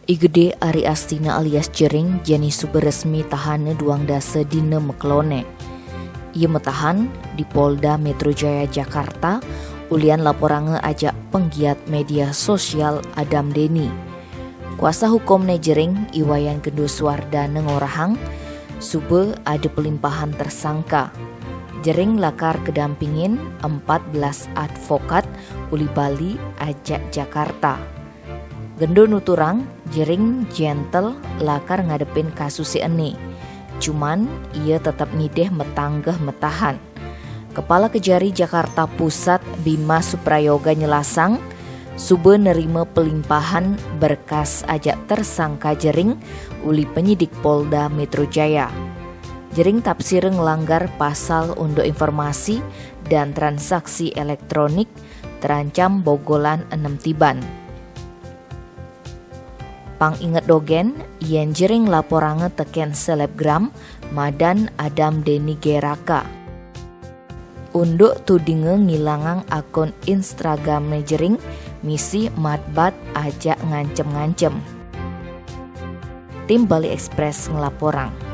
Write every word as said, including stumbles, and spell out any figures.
I Gede Ari Astina alias Jering jani suba resmi tahana duang dasa dina makelone. Ia matahan di Polda Metro Jaya Jakarta ulian laporanga ajak penggiat media sosial Adam Deni. Kuasa hukumne Jering, I Wayan Gendo Suwardana, ngorahang suba ada pelimpahan tersangka. Jering lakar kedampingin empat belas advokat uli Bali ajak Jakarta. Gendo nuturang, Jering gentle lakar ngadepin kasuse ene. Cuman, ia tetep ngidih matanggeh matahan. Kepala Kejari Jakarta Pusat Bima Suprayoga nyelasang, suba nerima pelimpahan berkas ajak tersangka Jering uli penyidik Polda Metro Jaya. Jering tapsira nglanggar pasal unduk informasi dan transaksi elektronik terancam bogolan enem tiban. Pang inget dogen, yen Jering laporanga teken selebgram madan Adam Deni Geraka. Unduk tudinga ngilangang akun Instagramne Jering misi matbat ajak ngancem-ngancem. Tim Bali Express nglaporang.